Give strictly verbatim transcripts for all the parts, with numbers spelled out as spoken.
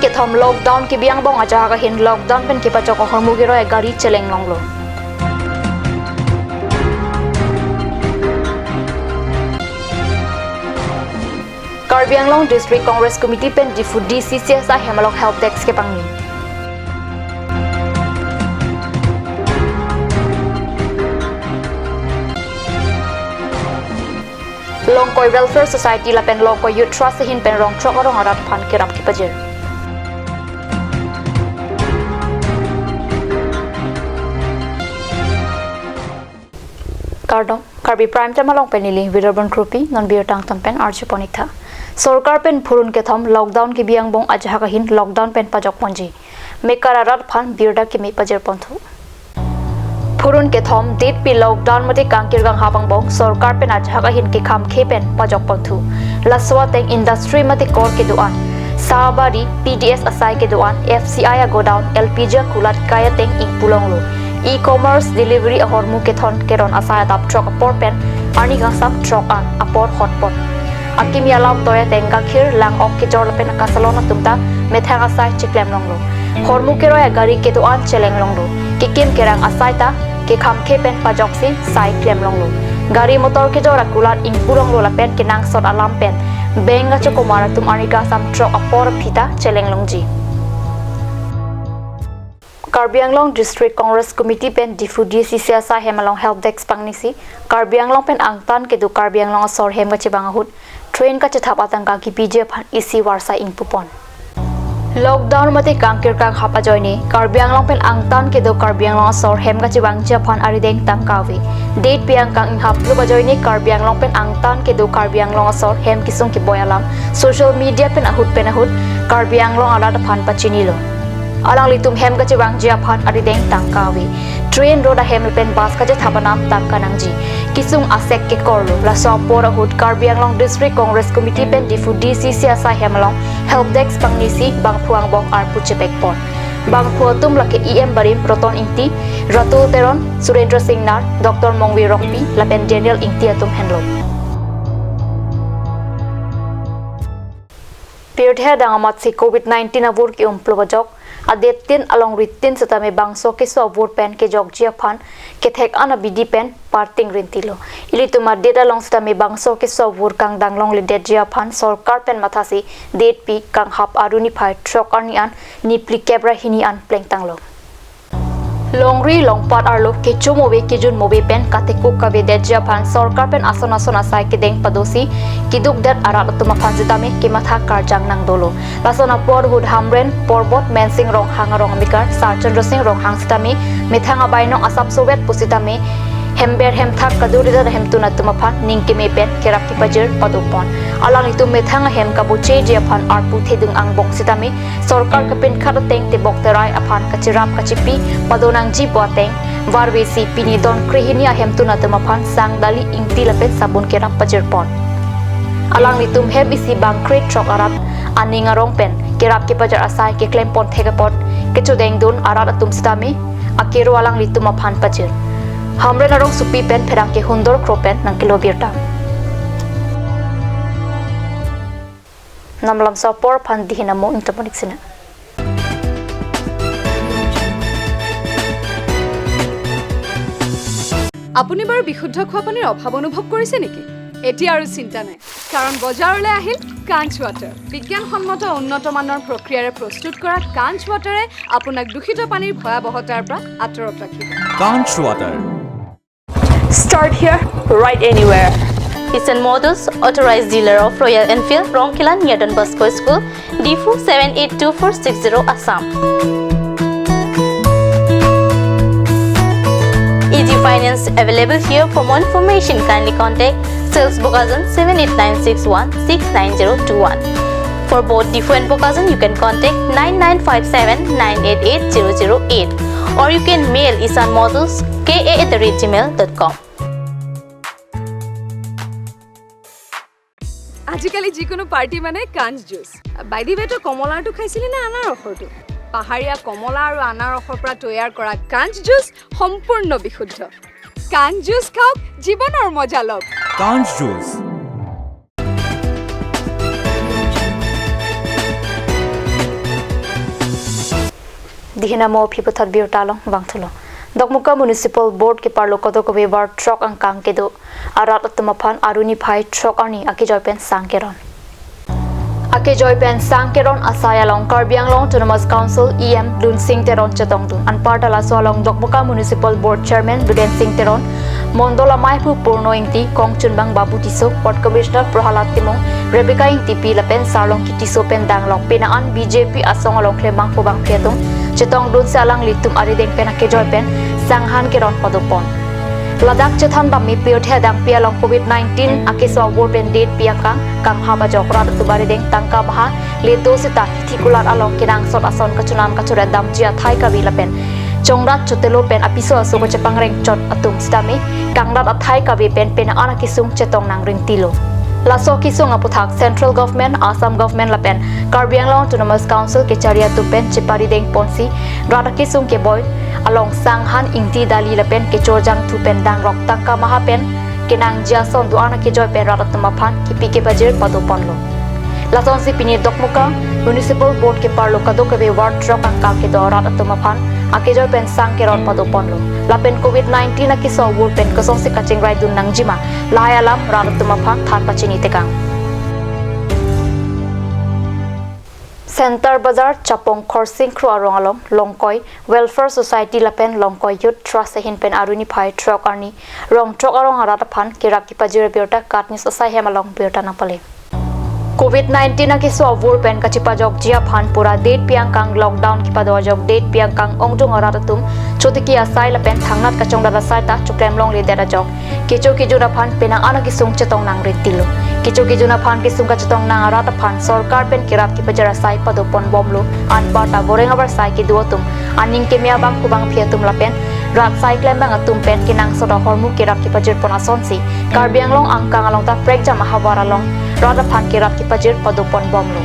Kethom lockdown kebi angbong ajahak ahin lockdown pen kepajok ahormu keroi agari cheleng longlo. Karbi Anglong District Congress Committee pen Diphu D C C asai hem along help desk kepangni. Longkoi Welfare Society lapen Longkoi Youth Trust ahin pen rong throk arong arat aphan kerap kepajir. Kardom, Karbi Prime Time along pen neli Widerban Kropi, non birta angton pen arjupon ik tha. Sorkar pen phurun kethom lockdown kebi angbong ajahak ahin lockdown pen pajok ponji. Mekar arat aphan birta kimi pajir ponthu. Phurun kethom detpi lockdown mate kangkir kanghap angbong sorkar pen ajahak ahin kekham khe pen pajok ponthu. Laso ateng industry mate kor kedo-an, Sahbari, P D S asai kedo-an, F C I agodown, L P G akulat kai ateng ingpu longlo. E-commerce delivery ahormu kethon keron asai adap throk apor pen arni kangsam throk an apor hotpot. Akimi alam toya ateng gakhir, lang-ok kejor lapen akasalon atum ta methang asai chiklem longlo. Hormu keroi agari kedo-an cheleng longlo. Kekim kerang asai ta kekham khe pen pajoksi sai klem longlo. Gari motor kejor akulat ingpu longlo lapen kenangsot alam pen bank kachokomar atum arni kangsam throk apor aphi ta cheleng longji. Karbi Anglong District Congress Committee pen Diphu D C C asai hem along help desk pangnisi, Karbi Anglong pen angtan kedo Karbi Anglong asor hem kachevang ahut train kachethap atangka kepiji aphan isi varsai ingpupon. Lockdown mate kangkir kanghap ajoine Karbi Anglong pen angtan kedo Karbi Anglong asor hem kachevangji aphan arideng tangka ave. Detpi angkang inghap plup ajoine Karbi Anglong pen angtan kedo Karbi Anglong asor hem kesung keboi alam social media pen ahut pen ahut Karbi Anglong arat aphan pachinilo. Alanglitum hem kachevangji aphan arideng tangka ave. Train, road ahem lapen bus kachethap anam tangka nangji. Kesung asek kekorlo. Laso apor ahut Karbi Anglong District Congress Committee pen Diphu D C C asai hem along help desk pangnisi bangphu angbong arpu chepekpon. Bangphu atum lake E M barim Roton Ingti, Ratul Teron, Surendra Singnar, Doctor Mongve Rongpi lapen Daniel Ingti atum henlo. Pirthe adang amatsi Covid nineteen avur ke-um plup ajok, adet tin alongri tin setame bangso keso avur pen kejokji aphan kethek an abidi pen parting rintilo. Ilitum adet along setame bangso keso avur kangdang longledetji aphan sorkar pen mathasi detpi kanghap aru niphai throk arni an niphli kep ra hini an plengtanglo. Longri longpat arlo kecho move kejun move pen katekuk kavedetji aphan sorkar pen ason ason asai kedeng padosi kedukdet arat atum aphan setame kematha karjang nangdolo. Lason apor ahut Hamren Porbot, Mensing Ronghang arong amekar Sarchandra Singh Ronghang setame methang abainong asapsovet pusitame hember hemthak kaduridet ahemtun atum aphan ning keme pen kerap kepajir padopon. Alanglitum methang ahem kabocheji aphan arpu thedung angbong setame sorkar kapinkhat ateng tebok terai aphan kacherap kachipi padonangji pu ateng varvesi pini don krehini ahemtun atum aphan sang, dali, ingti lapen sabun kerap pajirpon. Alanglitum hem isi bang kre throk arat aning arong pen kerap kepajir asai keklempon thek apot kechodengdun arat atum setame akero alanglitum aphan pajir. Hamren arongsopi pen pherangke Hundor Kro pen nangkelo birta. Namlam so apor aphan dihin amo ingtoponik sina. আপুনি বাৰু বিশুদ্ধ খোৱা পানীৰ অভাৱ অনুভৱ কৰিছে নেকি? এতিয়া আৰু চিন্তা নাই, কাৰণ বজাৰলৈ আহিল কাঞ্চ ৱাটাৰ। বিজ্ঞানসন্মত উন্নত মানৰ প্ৰক্ৰিয়াৰে প্ৰস্তুত কৰা কাঞ্চ ৱাটাৰে আপোনাক দূষিত পানীৰ ভয়াৱহতাৰ পৰা আঁতৰত ৰাখিব। Kanch Water. Start here, right anywhere. Isan Motors, authorized dealer of Royal Enfield, Rongkela near Don Bosco School, Diphu seven eight two four six zero, Assam. Easy finance available here. For more information, kindly contact sales Bokajan seven eight nine six one six nine zero two one. For both Diphu and Bokajan, you can contact nine nine five seven nine eight eight zero zero eight, or you can mail isan models K A at the rate gmail dot com. আজিকালি যিকোনো পাৰ্টি মানে কাঞ্চ juice. By the ৱে, তই কমলাৰটো খাইছিলি নে আনাৰসৰটো? পাহাৰীয়া কমলা আৰু আনাৰসৰ পৰা তৈয়াৰ কৰা কাঞ্চ জুচ সম্পূৰ্ণ বিশুদ্ধ। কাঞ্চ জুচ খাওক, জীৱনৰ মজা লওক। Kanch Juice. Dihin amo aphi puthot birta along vangthulo. Dokmoka Municipal Board keparlo kadokave ward throk angkang kedo arat atum aphan Aru niphai throk arni akejoi pen sang keron. Akejoi pen sang keron asai along Karbi Anglong Autonomous Council E M Lunsing Teron chetongdun. Anparta laso along Dokmoka Municipal Board Chairman Bidensing Teron, Mondol amei aphu Purno Ingti, kongchunbang Babu Tisso, Ward Commissioner Prohalad Timung, Rebecca Ingtipi lapen Sarlongki Tisso pen danglok penang an B J P asong along klemang pu bangphi atum chetongdunsi alanglitum arideng pen akejoi pen sanghan keron padopon. Ladak chethan bami pirthe adangpi along Covid nineteen akeso avur pen detpi angkang kanghap ajok rat atum arideng tangka maha leto seta hithi kulat along kenangsot ason kachonam kachoret damji athai kave lapen chongrat chotelo pen apiso aso kachepangreng chot atum sitame kangrat athai kave pen penang an akesung chetong nangrimtilo. Laso kesung aputhak Central Government, Assam Government lapen Karbi Anglong Autonomous Council kechari atum pen cheparideng ponsi rat akesung keboi along sanghan ingti dali lapen kechor jangthu pen dangrok tangka maha pen kenangji ason do-an akejoi pen rat atum aphan kepi kepajir padoponlo. Lasonsi pini Dokmoka Municipal Board keparlo kadokave ward throk angkang kedo rat atum aphan akejoi pen sang keron padoponlo. Lapen Covid nineteen akeso avur pen kosonsi kachingraidun nangjima lahai alam rat atum aphan than pachini tekang. Center Bazar Chapong Khorsing Kro arong along Longkoi Welfare Society lapen Longkoi Youth Trust ahin pen Aru niphai throk arni rong throk arong arat aphan kerap kepajir abirta KAT News asai hem along birta nangpale. Covid nineteen akeso avur pen kachepajokji aphan pura detpi angkang lockdown kepado ajok detpi angkang ongdung arat atum chotiki asai lapen thangnat kachongdat asai ta choklem longledet ajok kecho kejun aphan penang an akesung chetong nangrimtilo. Kecho kejun aphan kesung kachetong nang arat aphan sorkar pen kerap kepajir asai padopon bomlo. Anparta voreng avarsai kedo atum, aning keme abang kubang phi atum lapen rat sai klembang atum pen kenangsot ahormu kerap kepajir pon asonsi Karbi Anglong angkang along ta prekjam ahavar along rat aphan kerap kepajir padopon bomlo.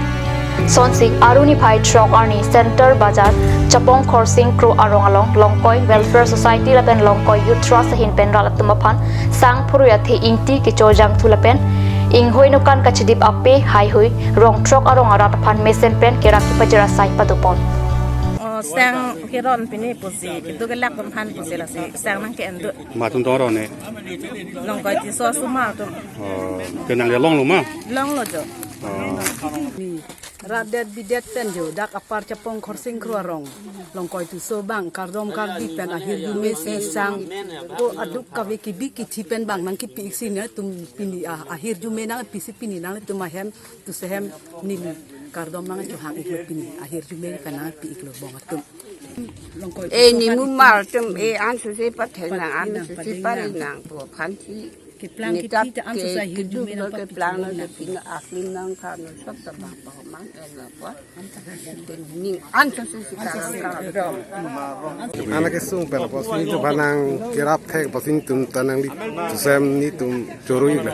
Sonsi Aru niphai throk arni Center Bazar Chapong Khorsing Kro arong along Longkoi Welfare Society lapen Longkoi Youth Trust ahin pen rat atum aphan sang phurui athe ingti kechor jangthu lapen inghoi nokan kachidip ape haihui rong throk arong arat aphan mesen pen kerap kepajir asai padopon. Oh, sang keron pini pusi, itu kelak pemhan pusi lasi, sang nang ke endu. Matum tong ro ne. Longkoi Tisso asomar atum. Oh, kenang dia longlo ma? Longlo jo. Oh. Ni, rat det bidet pen jo, dak apar Chapong Khorsing Kro arong. Longkoi Tisso abang, kardom kardi pen ahirjume si sang. Ko aduk kave kebi kethi pen bang nangkepi iksi ne atum pini ah, ahirjume nangpisi pini nangtum ahem tu sehem neli kardom nangchohang iklo pini ahirjume pen nangpi iklo bong atum. Longkoi Eh, Tisso ni kan mumar itum atum, eh, ansose pathenang, pathenang, ansose padengnang. Parinang pu aphansi. Keplang nitap kethi ta ansose ke ahirjume keduk nang lo papi keplang lo chulong nang. Kepina aklim nang kano sab tabang pahomang elo po. Ning ansose si kang kang dong. Anak kesung pen apotsi nelitum aphan nangkerap thek apotsi nelitum ta nangli tusem nelitum choro-iklo.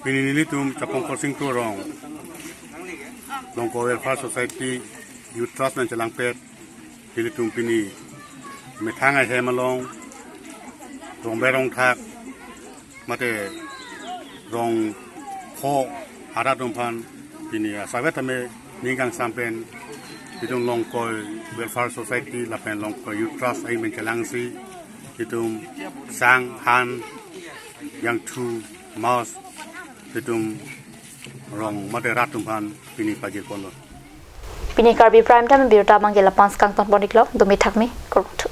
Pini nelitum Chapong Khorsing Kro arong Longkoi Welfare Society Youth Trust pen chelangpet, nelitum pini methang ahem along, rongber rongthak, mate rongpho arat atum aphan pini asai vet tame ning kangsam pen, nelitum Longkoi Welfare Society lapen Longkoi Youth Trust ahin pen chelangsi, nelitum sang, han, jangthu, mask, nelitum rong mate rat atum aphan pini pajir ponlo. Pini Karbi Prime Time birta abangke la-an si kangton pon-iklo, dome thakme, kurvangthu.